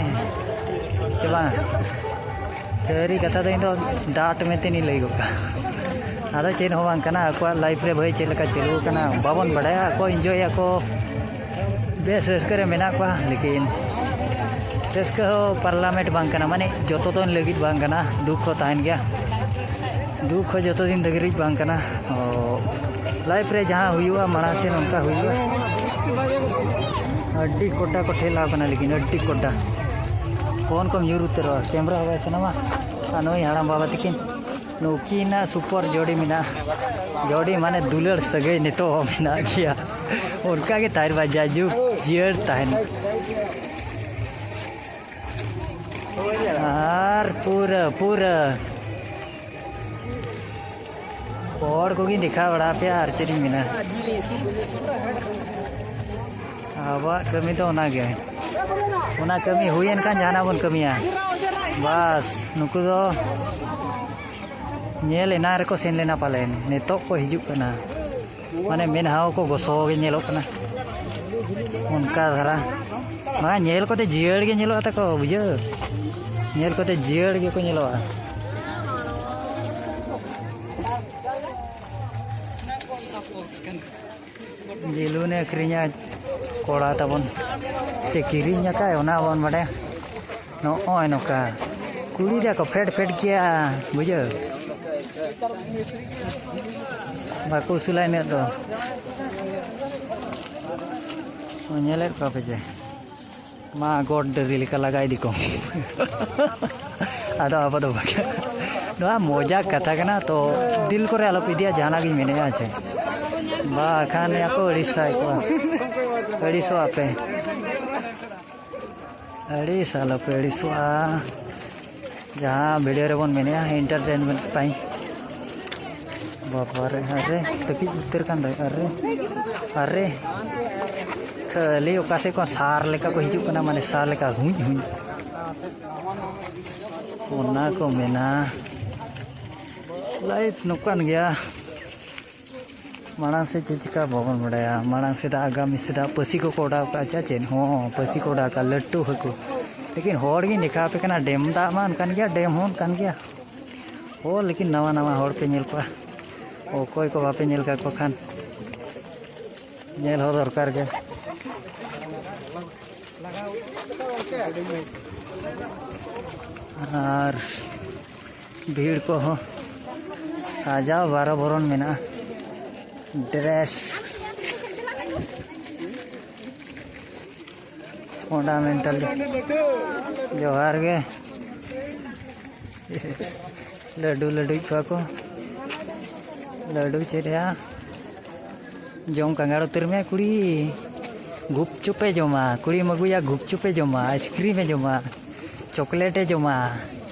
ᱪᱮ ᱵᱟᱝ? ᱥᱟᱹᱨᱤ ᱠᱟᱛᱷᱟ ᱫᱚ ᱤᱧ ᱫᱚ ᱰᱟᱴ ᱢᱮᱱᱛᱮ ᱤᱧ ᱞᱟᱹᱭ ᱜᱚᱫ ᱠᱟᱜᱼᱟ᱾ ᱟᱫᱚ ᱪᱮᱫ ᱦᱚᱸ ᱵᱟᱝ ᱠᱟᱱᱟ, ᱟᱠᱚᱣᱟᱜ ᱞᱟᱭᱤᱯᱷ ᱨᱮ ᱵᱷᱟᱹᱭ ᱪᱮᱫ ᱞᱮᱠᱟ ᱪᱟᱹᱞᱩ ᱟᱠᱟᱱᱟ ᱵᱟᱵᱚᱱ ᱵᱟᱰᱟᱭᱟ᱾ ᱟᱠᱚ ᱤᱱᱡᱚᱭ ᱟᱠᱚ, ᱵᱮᱥ ᱨᱟᱹᱥᱠᱟᱹ ᱨᱮ ᱢᱮᱱᱟᱜ ᱠᱚᱣᱟ, ᱞᱮᱠᱤᱱ ᱨᱟᱹᱥᱠᱟᱹ ᱦᱚᱸ ᱯᱟᱨᱞᱟᱢᱮᱱᱴ ᱵᱟᱝ ᱠᱟᱱᱟ, ᱢᱟᱱᱮ ᱡᱚᱛᱚ ᱫᱤᱱ ᱞᱟᱹᱜᱤᱫ ᱵᱟᱝ ᱠᱟᱱᱟ, ᱫᱩᱠ ᱦᱚᱸ ᱛᱟᱦᱮᱱ ᱜᱮᱭᱟ, ᱫᱩᱠ ᱦᱚᱸ ᱡᱚᱛᱚ ᱫᱤᱱ ᱫᱷᱟᱹᱵᱤᱡ ᱵᱟᱝ ᱠᱟᱱᱟ᱾ ᱚ, ᱞᱟᱭᱤᱯᱷ ᱨᱮ ᱡᱟᱦᱟᱸ ᱦᱩᱭᱩᱜᱼᱟ, ᱢᱟᱲᱟᱝ ᱥᱮᱫ ᱚᱱᱠᱟ ᱦᱩᱭᱩᱜᱼᱟ᱾ ᱟᱹᱰᱤ ᱠᱚᱴᱟ ᱠᱚ ᱴᱷᱮᱞᱟᱣ ᱠᱟᱱᱟ, ᱞᱮᱠᱤᱱ ᱟᱹᱰᱤ ᱠᱚᱴᱟ᱾ ᱯᱷᱳᱱ ᱠᱚᱢ ᱧᱩᱨ ᱩᱛᱟᱹᱨᱚᱜᱼᱟ, ᱠᱮᱢᱨᱟ ᱦᱚᱸ ᱵᱟᱭ ᱥᱟᱱᱟᱢᱟ᱾ ᱟᱨ ᱱᱩᱭ ᱦᱟᱲᱟᱢ ᱵᱟᱵᱟ ᱛᱟᱹᱠᱤᱱ, ᱱᱩᱠᱤᱱᱟᱜ ᱥᱩᱯᱚᱨ ᱡᱳᱰᱤ ᱢᱮᱱᱟᱜᱼᱟ᱾ ᱡᱳᱰᱤ ᱢᱟᱱᱮ ᱫᱩᱞᱟᱹᱲ ᱥᱟᱹᱜᱟᱹᱭ ᱱᱤᱛᱚᱜ ᱦᱚᱸ ᱢᱮᱱᱟᱜ ᱜᱮᱭᱟ᱾ ᱚᱱᱠᱟ ᱜᱮ ᱛᱟᱦᱮᱱ ᱢᱟ, ᱡᱟᱭᱡᱩᱜᱽ ᱡᱤᱭᱟᱹᱲ ᱛᱟᱦᱮᱱ᱾ ᱟᱨ ᱯᱩᱨᱟᱹ, ᱯᱩᱨᱟᱹ ᱦᱚᱲ ᱠᱚᱜᱮᱧ ᱫᱮᱠᱷᱟᱣ ᱵᱟᱲᱟ ᱟᱯᱮᱭᱟ, ᱟᱨ ᱪᱮᱫ ᱤᱧ ᱢᱮᱱᱟ᱾ ᱟᱵᱚᱣᱟᱜ ᱠᱟᱹᱢᱤ ᱫᱚ ᱚᱱᱟᱜᱮ᱾ ᱚᱱᱟ ᱠᱟᱹᱢᱤ ᱦᱩᱭᱮᱱ ᱠᱷᱟᱱ ᱡᱟᱦᱟᱱᱟᱜ ᱵᱚᱱ ᱠᱟᱹᱢᱤᱭᱟ᱾ ᱵᱟᱥ, ᱱᱩᱠᱩ ᱫᱚ ᱧᱮᱞ ᱮᱱᱟᱝ ᱨᱮᱠᱚ ᱥᱮᱱ ᱞᱮᱱᱟ ᱯᱟᱞᱮᱱ, ᱱᱤᱛᱚᱜ ᱠᱚ ᱦᱤᱡᱩᱜ ᱠᱟᱱᱟ᱾ ᱢᱟᱱᱮ ᱢᱮᱫᱦᱟ ᱠᱚ ᱜᱚᱥᱚ ᱜᱮ ᱧᱮᱞᱚᱜ ᱠᱟᱱᱟ, ᱚᱱᱠᱟ ᱫᱷᱟᱨᱟ᱾ ᱢᱟᱱᱮ ᱧᱮᱞ ᱠᱚᱛᱮ ᱡᱤᱭᱟᱹᱲ ᱜᱮ ᱧᱮᱞᱚᱜᱼᱟ ᱛᱟᱠᱚ, ᱵᱩᱡᱷᱟᱹᱣ, ᱧᱮᱞ ᱠᱚᱛᱮ ᱡᱤᱭᱟᱹᱲ ᱜᱮᱠᱚ ᱧᱮᱞᱚᱜᱼᱟ᱾ ᱡᱤᱞᱩᱱᱮ ᱟᱹᱠᱷᱨᱤᱧᱟ ᱠᱚᱲᱟ ᱛᱟᱵᱚᱱ, ᱪᱮ ᱠᱤᱨᱤᱧ ᱟᱠᱟᱫ, ᱚᱱᱟ ᱵᱟᱵᱚᱱ ᱵᱟᱰᱟᱭᱟ᱾ ᱱᱚᱜᱼᱚᱭ ᱱᱚᱝᱠᱟ ᱠᱩᱲᱤ ᱫᱚᱠᱚ ᱯᱷᱮᱰ ᱯᱷᱮᱰ ᱜᱮᱭᱟ, ᱵᱩᱡᱷᱟᱹᱣ, ᱵᱟᱠᱚ ᱩᱥᱩᱞᱟ ᱤᱱᱟᱹᱜ ᱫᱚ᱾ ᱧᱮᱞᱮᱫ ᱠᱚᱣᱟ ᱯᱮ ᱡᱮ, ᱢᱟ ᱜᱚᱰ ᱰᱟᱹᱝᱨᱤ ᱞᱮᱠᱟ ᱞᱟᱜᱟ ᱤᱫᱤ ᱠᱚᱢ᱾ ᱟᱫᱚ ᱟᱵᱚ ᱫᱚ ᱵᱟᱠᱷᱟᱱ ᱱᱚᱣᱟ ᱢᱚᱡᱟᱠ ᱠᱟᱛᱷᱟ ᱠᱟᱱᱟ, ᱛᱚ ᱫᱤᱞ ᱠᱚᱨᱮ ᱟᱞᱚᱯᱮ ᱤᱫᱤᱭᱟ, ᱡᱟᱦᱟᱱᱟᱜ ᱜᱤᱧ ᱢᱮᱱᱮᱫᱼᱟ ᱪᱮ, ᱵᱟᱠᱷᱟᱱ ᱭᱟᱠᱚ ᱟᱹᱲᱤᱥ ᱥᱟᱭ ᱠᱚᱣᱟ, ᱟᱹᱲᱤᱥᱚᱜ ᱟᱯᱮ᱾ ᱟᱹᱲᱤᱥ ᱟᱞᱚᱯᱮ ᱟᱹᱲᱤᱥᱚᱜᱼᱟ, ᱡᱟᱦᱟᱸ ᱵᱷᱤᱰᱤᱭᱳ ᱨᱮᱵᱚᱱ ᱢᱮᱱᱮᱜᱼᱟ ᱮᱱᱴᱟᱨᱴᱮᱱᱢᱮᱱᱴ ᱛᱟᱭ᱾ ᱵᱟᱵᱟ ᱨᱮ, ᱟᱨᱮ ᱛᱟᱹᱠᱤᱡ ᱩᱛᱟᱹᱨ ᱠᱟᱱ ᱫᱚᱭ, ᱟᱨᱮ, ᱟᱨᱮ᱾ ᱠᱷᱟᱹᱞᱤ ᱚᱠᱟ ᱥᱮᱫ ᱠᱷᱚᱱ ᱥᱟᱨ ᱞᱮᱠᱟ ᱠᱚ ᱦᱤᱡᱩᱜ ᱠᱟᱱᱟ, ᱢᱟᱱᱮ ᱥᱟᱨ ᱞᱮᱠᱟ ᱦᱩᱸᱡ ᱦᱩᱸᱡ᱾ ᱚᱱᱟ ᱠᱚ ᱢᱮᱱᱟ, ᱞᱟᱭᱤᱯᱷ ᱱᱚᱝᱠᱟᱱ ᱜᱮᱭᱟ᱾ ᱢᱟᱲᱟᱝ ᱥᱮᱫ ᱪᱮᱫ ᱪᱤᱠᱟ ᱵᱟᱵᱚᱱ ᱵᱟᱲᱟᱭᱟ᱾ ᱢᱟᱲᱟᱝ ᱥᱮᱫᱟᱜ ᱟᱜᱟᱢᱤ ᱥᱮᱫᱟᱜ ᱯᱟᱹᱥᱤ ᱠᱚᱠᱚ ᱚᱰᱟᱣ ᱠᱟᱜᱼᱟ, ᱪᱮᱫ ᱪᱮᱫ? ᱦᱚᱸ, ᱯᱟᱹᱥᱤ ᱠᱚ ᱚᱰᱟᱣ ᱠᱟᱜᱼᱟ, ᱞᱟᱹᱴᱩ ᱦᱟᱹᱠᱩ᱾ ᱞᱮᱠᱤᱱ ᱦᱚᱲ ᱜᱤᱧ ᱫᱮᱠᱷᱟᱣ ᱟᱯᱮ ᱠᱟᱱᱟ, ᱰᱮᱢ ᱫᱟᱜ ᱢᱟ ᱚᱱᱠᱟᱱ ᱜᱮᱭᱟ, ᱰᱮᱢ ᱦᱚᱸ ᱚᱱᱠᱟᱱ ᱜᱮᱭᱟ᱾ ᱦᱚᱲ, ᱞᱮᱠᱤᱱ ᱱᱟᱣᱟ ᱱᱟᱣᱟ ᱦᱚᱲ ᱯᱮ ᱧᱮᱞ ᱠᱚᱣᱟ᱾ ᱚᱠᱚᱭ ᱠᱚ ᱵᱟᱯᱮ ᱧᱮᱞ ᱠᱟᱠᱚ ᱠᱷᱟᱱ, ᱧᱮᱞ ᱦᱚᱸ ᱫᱚᱨᱠᱟᱨ ᱜᱮ᱾ ᱟᱨ ᱵᱷᱤᱲ ᱠᱚᱦᱚᱸ ᱥᱟᱡᱟᱣ ᱵᱟᱨᱚ ᱵᱚᱨᱚᱱ ᱢᱮᱱᱟᱜᱼᱟ᱾ ᱰᱨᱮᱥ ᱯᱷᱟᱱᱰᱟᱢᱮᱱᱴᱟᱞᱤ᱾ ᱡᱚᱦᱟᱨ ᱜᱮ᱾ ᱞᱟᱹᱰᱩ ᱞᱟᱹᱰᱩᱭᱮᱫ ᱠᱚᱣᱟ ᱠᱚ᱾ ᱞᱟᱹᱰᱩ ᱪᱮᱫ ᱭᱟ? ᱡᱚᱢ ᱠᱟᱸᱜᱟᱲ ᱩᱛᱟᱹᱨ ᱢᱮ ᱠᱩᱲᱤ᱾ ᱜᱩᱯᱪᱩᱯᱮ ᱡᱚᱢᱟ, ᱠᱩᱲᱤᱢ ᱟᱹᱜᱩᱭᱟ, ᱜᱩᱯᱪᱩᱯᱮ ᱡᱚᱢᱟ, ᱟᱭᱤᱥᱠᱨᱤᱢᱮ ᱡᱚᱢᱟ, ᱪᱚᱠᱞᱮᱴᱮ ᱡᱚᱢᱟ,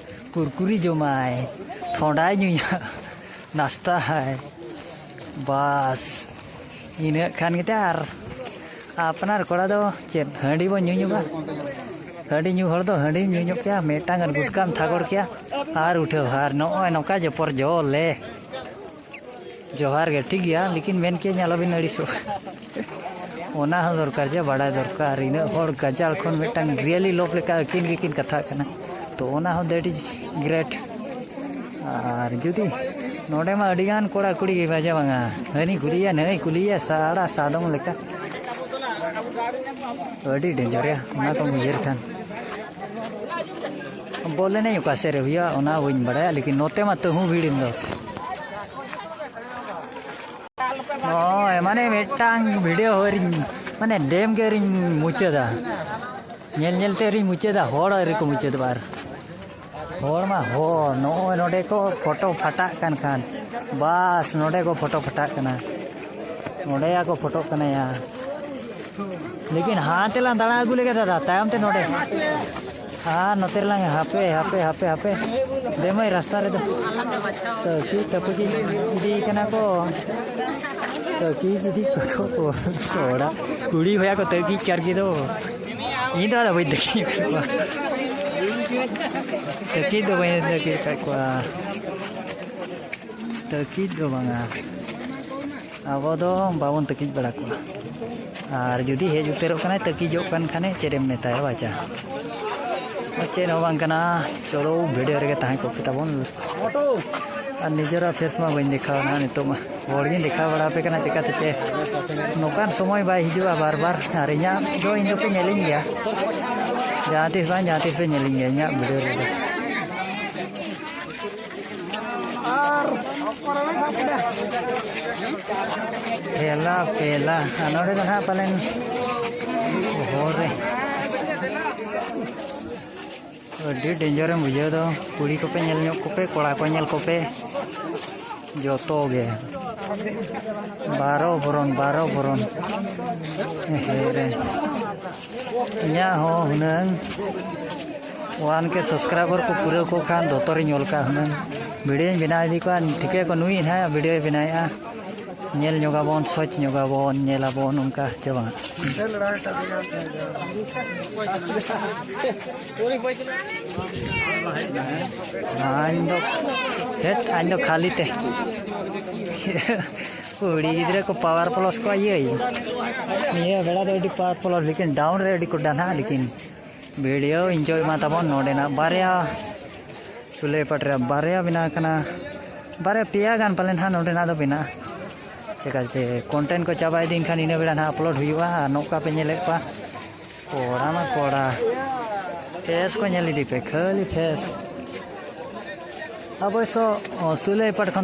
ᱠᱩᱨᱠᱩᱨᱤ ᱡᱚᱢᱟᱭ, ᱛᱷᱚᱸᱰᱟᱭ ᱧᱩᱭᱟ, ᱱᱟᱥᱛᱟᱭ᱾ ᱵᱟᱥ, ᱤᱱᱟᱹᱜ ᱠᱷᱟᱱ ᱜᱮᱛᱚ᱾ ᱟᱨ ᱟᱯᱱᱟᱨ ᱠᱚᱲᱟ ᱫᱚ ᱪᱮᱫ ᱦᱟᱺᱰᱤ ᱵᱚᱱ ᱧᱩ ᱧᱚᱜᱟ? ᱦᱟᱺᱰᱤ ᱧᱩ ᱦᱚᱲ ᱫᱚ ᱦᱟᱺᱰᱤᱢ ᱧᱩ ᱧᱚᱜ ᱠᱮᱭᱟ, ᱢᱤᱫᱴᱟᱝ ᱜᱟᱱ ᱜᱩᱴᱠᱟᱢ ᱛᱷᱟᱜᱚᱲ ᱠᱮᱭᱟ ᱟᱨ ᱩᱴᱷᱟᱹᱣ᱾ ᱟᱨ ᱱᱚᱜᱼᱚᱭ ᱱᱚᱝᱠᱟ ᱡᱚᱯᱚᱨ ᱡᱚ ᱞᱮ᱾ ᱡᱚᱦᱟᱨ ᱜᱮ, ᱴᱷᱤᱠ ᱜᱮᱭᱟ, ᱞᱮᱠᱤᱱ ᱢᱮᱱ ᱠᱮᱫᱟᱹᱧ ᱟᱞᱚᱵᱤᱱ ᱟᱹᱲᱤᱥᱚᱜᱼᱟ᱾ ᱚᱱᱟ ᱦᱚᱸ ᱫᱚᱨᱠᱟᱨ ᱡᱮ ᱵᱟᱲᱟᱭ ᱫᱚᱨᱠᱟᱨ, ᱤᱱᱟᱹᱜ ᱦᱚᱲ ᱜᱟᱡᱟᱲ ᱠᱷᱚᱱ ᱢᱤᱫᱴᱟᱝ ᱨᱤᱭᱮᱞᱤ ᱞᱚᱵᱷ ᱞᱮᱠᱟ ᱟᱹᱠᱤᱱ ᱜᱮᱠᱤᱱ ᱠᱟᱛᱷᱟᱜ ᱠᱟᱱᱟ, ᱛᱚ ᱚᱱᱟ ᱦᱚᱸ that is great᱾ ᱟᱨ ᱡᱩᱫᱤ ᱱᱚᱰᱮ ᱢᱟ ᱟᱹᱰᱤᱜᱟᱱ ᱠᱚᱲᱟ ᱠᱩᱲᱤ ᱜᱮ ᱵᱟᱡᱟ ᱵᱟᱝᱟ, ᱦᱟᱹᱱᱤ ᱠᱩᱞᱤᱭᱮᱭᱟ ᱱᱟᱹᱭ ᱠᱩᱞᱤᱭᱮᱭᱟ, ᱥᱟᱲᱟ ᱥᱟᱫᱚᱢ ᱞᱮᱠᱟ᱾ ᱟᱹᱰᱤ ᱰᱮᱧᱡᱟᱨ ᱭᱟ, ᱚᱱᱟ ᱠᱚᱢ ᱩᱭᱦᱟᱹᱨ ᱠᱷᱟᱱ᱾ ᱵᱚᱞ ᱮᱱᱮᱡ ᱚᱠᱟ ᱥᱮᱫ ᱨᱮ ᱦᱩᱭᱩᱜᱼᱟ ᱚᱱᱟ ᱵᱟᱹᱧ ᱵᱟᱲᱟᱭᱟ, ᱞᱮᱠᱤᱱ ᱱᱚᱛᱮ ᱢᱟ ᱛᱟᱹᱦᱩ ᱵᱷᱤᱲ ᱮᱱ ᱫᱚ᱾ ᱱᱚᱜᱼᱚᱭ ᱢᱟᱱᱮ ᱢᱤᱫᱴᱟᱝ ᱵᱷᱤᱰᱤᱭᱳ ᱟᱹᱣᱨᱤᱧ, ᱢᱟᱱᱮ ᱰᱮᱢ ᱜᱮ ᱟᱹᱣᱨᱤᱧ ᱢᱩᱪᱟᱹᱫᱟ, ᱧᱮᱞ ᱧᱮᱞ ᱛᱮ ᱟᱹᱣᱨᱤᱧ ᱢᱩᱪᱟᱹᱫᱟ, ᱦᱚᱲ ᱟᱹᱣᱨᱤ ᱠᱚ ᱢᱩᱪᱟᱹᱫᱚᱜᱼᱟ᱾ ᱟᱨ ᱦᱚᱲ ᱢᱟ ᱦᱚᱲ, ᱱᱚᱜᱼᱚᱭ ᱱᱚᱰᱮ ᱠᱚ ᱯᱷᱳᱴᱳ ᱯᱷᱟᱴᱟᱜ ᱠᱟᱱ ᱠᱷᱟᱱ, ᱵᱟᱥ ᱱᱚᱰᱮ ᱠᱚ ᱯᱷᱳᱴᱳ ᱯᱷᱟᱴᱟᱜ ᱠᱟᱱᱟ, ᱱᱚᱰᱮ ᱭᱟ ᱠᱚ ᱯᱷᱳᱴᱳᱜ ᱠᱟᱱᱟ ᱭᱟ᱾ ᱞᱮᱠᱤᱱ ᱦᱟᱱᱛᱮ ᱞᱟᱝ ᱫᱟᱬᱟ ᱟᱹᱜᱩ ᱞᱮᱜᱮ ᱫᱟᱫᱟ, ᱛᱟᱭᱚᱢ ᱛᱮ ᱱᱚᱰᱮ᱾ ᱟᱨ ᱱᱚᱛᱮ ᱨᱮᱞᱟᱝ ᱦᱟᱯᱮ, ᱦᱟᱯᱮ, ᱦᱟᱯᱮ, ᱦᱟᱯᱮ᱾ ᱫᱮᱢᱟᱹᱭ ᱨᱟᱥᱛᱟ ᱨᱮᱫᱚ᱾ ᱛᱟᱹᱠᱤᱡ ᱛᱟᱹᱯᱩᱡ ᱤᱫᱤ ᱠᱟᱱᱟ ᱠᱚ᱾ ᱛᱟᱹᱠᱤᱡ ᱤᱫᱤ ᱠᱟᱠᱚ ᱠᱚ᱾ ᱠᱚᱲᱟ, ᱠᱩᱲᱤ ᱦᱚᱭᱟ ᱠᱚ ᱛᱟᱹᱠᱤᱡ ᱠᱟᱨ ᱜᱮ ᱫᱚ᱾ ᱤᱧ ᱫᱚ ᱟᱫᱚ ᱵᱟᱹᱧ ᱛᱟᱹᱠᱤᱡ ᱠᱚᱣᱟ᱾ ᱛᱟᱹᱠᱤᱡ ᱫᱚ ᱵᱟᱹᱧ ᱛᱟᱹᱠᱤᱡ ᱟᱠᱟᱫ ᱠᱚᱣᱟ᱾ ᱛᱟᱹᱠᱤᱡ ᱫᱚ ᱵᱟᱝᱟ, ᱟᱵᱚ ᱫᱚ ᱵᱟᱵᱚᱱ ᱛᱟᱹᱠᱤᱡ ᱵᱟᱲᱟ ᱠᱚᱣᱟ᱾ ᱟᱨ ᱡᱩᱫᱤ ᱦᱮᱡ ᱩᱛᱟᱹᱨᱚᱜ ᱠᱟᱱᱟᱭ, ᱛᱟᱹᱠᱤᱡᱚᱜ ᱠᱟᱱ ᱠᱷᱟᱱᱮ, ᱪᱮᱫ ᱮᱢ ᱢᱮᱛᱟᱭᱟ ᱵᱟᱪᱟ? ᱪᱮᱫ ᱦᱚᱸ ᱵᱟᱝ ᱠᱟᱱᱟ᱾ ᱪᱚᱞᱚ, ᱵᱷᱤᱰᱤᱭᱳ ᱨᱮᱜᱮ ᱛᱟᱦᱮᱸ ᱠᱚᱜ ᱯᱮ ᱛᱟᱵᱚᱱ᱾ ᱟᱨ ᱱᱤᱡᱮᱨᱟᱜ ᱯᱷᱮᱥ ᱢᱟ ᱵᱟᱹᱧ ᱫᱮᱠᱷᱟᱣ ᱱᱟᱦᱟᱜ ᱱᱤᱛᱚᱜ ᱢᱟ᱾ ᱦᱚᱲ ᱜᱤᱧ ᱫᱮᱠᱷᱟᱣ ᱵᱟᱲᱟ ᱟᱯᱮ ᱠᱟᱱᱟ, ᱪᱮᱠᱟᱛᱮ ᱪᱮ ᱱᱚᱝᱠᱟᱱ ᱥᱚᱢᱚᱭ ᱵᱟᱭ ᱦᱤᱡᱩᱜᱼᱟ ᱵᱟᱨ ᱵᱟᱨ᱾ ᱟᱨ ᱤᱧᱟᱹᱜ ᱫᱚ, ᱤᱧ ᱫᱚᱯᱮ ᱧᱮᱞᱤᱧ ᱜᱮᱭᱟ, ᱡᱟᱦᱟᱸ ᱛᱤᱥ ᱵᱟᱝ ᱡᱟᱦᱟᱸ ᱛᱤᱥ ᱯᱮ ᱧᱮᱞᱤᱧ ᱜᱮᱭᱟ ᱤᱧᱟᱹᱜ ᱵᱷᱤᱰᱤᱭᱳ ᱨᱮᱫᱚ᱾ ᱟᱨ ᱯᱮᱞᱟ, ᱯᱮᱞᱟ᱾ ᱟᱨ ᱱᱚᱰᱮ ᱫᱚ ᱱᱟᱦᱟᱜ ᱯᱟᱞᱮᱱ ᱦᱚᱨ ᱨᱮ ᱟᱹᱰᱤ ᱰᱮᱧᱡᱟᱨᱮᱢ ᱵᱩᱡᱷᱟᱹᱣ ᱫᱚ᱾ ᱠᱩᱲᱤ ᱠᱚᱯᱮ ᱧᱮᱞ ᱧᱚᱜ ᱠᱚᱯᱮ, ᱠᱚᱲᱟ ᱠᱚ ᱧᱮᱞ ᱠᱚᱯᱮ, ᱡᱚᱛᱚ ᱜᱮ᱾ ᱵᱟᱨᱚ ᱵᱚᱨᱚᱱ, ᱵᱟᱨᱚ ᱵᱚᱨᱚᱱ᱾ ᱦᱮᱸ ᱨᱮ᱾ ᱤᱧᱟᱹᱜ ᱦᱚᱸ ᱦᱩᱱᱟᱹᱝ ᱚᱣᱟᱱ ᱠᱮ ᱥᱟᱵᱥᱠᱨᱟᱭᱵᱟᱨ ᱠᱚ ᱯᱩᱨᱟᱹᱣ ᱠᱚ ᱠᱷᱟᱱ ᱫᱚᱛᱚᱨᱤᱧ ᱚᱞ ᱠᱟᱜᱼᱟ ᱦᱩᱱᱟᱹᱝ᱾ ᱵᱷᱤᱰᱤᱭᱳᱧ ᱵᱮᱱᱟᱣ ᱤᱫᱤ ᱠᱚᱣᱟ, ᱴᱷᱤᱠᱟᱹ ᱠᱚ ᱱᱩᱭ ᱱᱟᱦᱟᱜ ᱵᱷᱤᱰᱤᱭᱳᱭ ᱵᱮᱱᱟᱣᱮᱫᱼᱟ᱾ ᱧᱮᱞ ᱧᱚᱜᱟᱵᱚᱱ, ᱥᱚᱪ ᱧᱚᱜᱟᱵᱚᱱ, ᱧᱮᱞᱟᱵᱚᱱ ᱚᱱᱠᱟ ᱪᱮ ᱵᱟᱝ? ᱟᱧ ᱫᱚ, ᱦᱮᱴ, ᱟᱧ ᱫᱚ ᱠᱷᱟᱹᱞᱤ ᱛᱮ᱾ ᱠᱩᱲᱤ ᱜᱤᱫᱽᱨᱟᱹ ᱠᱚ ᱯᱟᱣᱟᱨ ᱯᱞᱟᱥ ᱠᱚ ᱤᱭᱟᱹᱭ᱾ ᱱᱤᱭᱟᱹ ᱵᱮᱲᱟ ᱫᱚ ᱟᱹᱰᱤ ᱯᱟᱣᱟᱨ ᱯᱞᱟᱥ, ᱞᱮᱠᱤᱱ ᱰᱟᱣᱩᱱ ᱨᱮ ᱟᱹᱰᱤ ᱠᱚ ᱰᱟᱱᱦᱟ, ᱞᱮᱠᱤᱱ ᱵᱷᱤᱰᱤᱭᱳ ᱤᱱᱡᱚᱭ ᱢᱟ ᱛᱟᱵᱚᱱ᱾ ᱱᱚᱰᱮᱱᱟᱜ ᱵᱟᱨᱭᱟ ᱥᱩᱞᱟᱹᱭ ᱯᱟᱴ ᱨᱮ ᱵᱟᱨᱭᱟ ᱵᱮᱱᱟᱣ ᱠᱟᱱᱟ, ᱵᱟᱨᱭᱟ ᱯᱮᱭᱟ ᱜᱟᱱ ᱯᱟᱞᱮᱱ ᱦᱟᱸᱜ ᱱᱚᱰᱮᱱᱟᱜ ᱫᱚ ᱵᱮᱱᱟᱜᱼᱟ᱾ ᱪᱮᱠᱟ ᱪᱮ ᱠᱚᱱᱴᱮᱱᱴ ᱠᱚ ᱪᱟᱵᱟ ᱤᱫᱤᱭᱮᱱ ᱠᱷᱟᱱ ᱤᱱᱟᱹ ᱵᱮᱲᱟ ᱱᱟᱦᱟᱜ ᱟᱯᱞᱳᱰ ᱦᱩᱭᱩᱜᱼᱟ᱾ ᱟᱨ ᱱᱚᱝᱠᱟ ᱯᱮ ᱧᱮᱞᱮᱫ ᱠᱚᱣᱟ, ᱠᱚᱲᱟ ᱢᱟ ᱠᱚᱲᱟ, ᱯᱷᱮᱥ ᱠᱚ ᱧᱮᱞ ᱤᱫᱤ ᱯᱮ, ᱠᱷᱟᱹᱞᱤ ᱯᱷᱮᱥ᱾ ᱚᱵᱚᱥᱥᱚ, ᱚ, ᱥᱩᱞᱟᱹᱭ ᱯᱟᱴ ᱠᱷᱚᱱ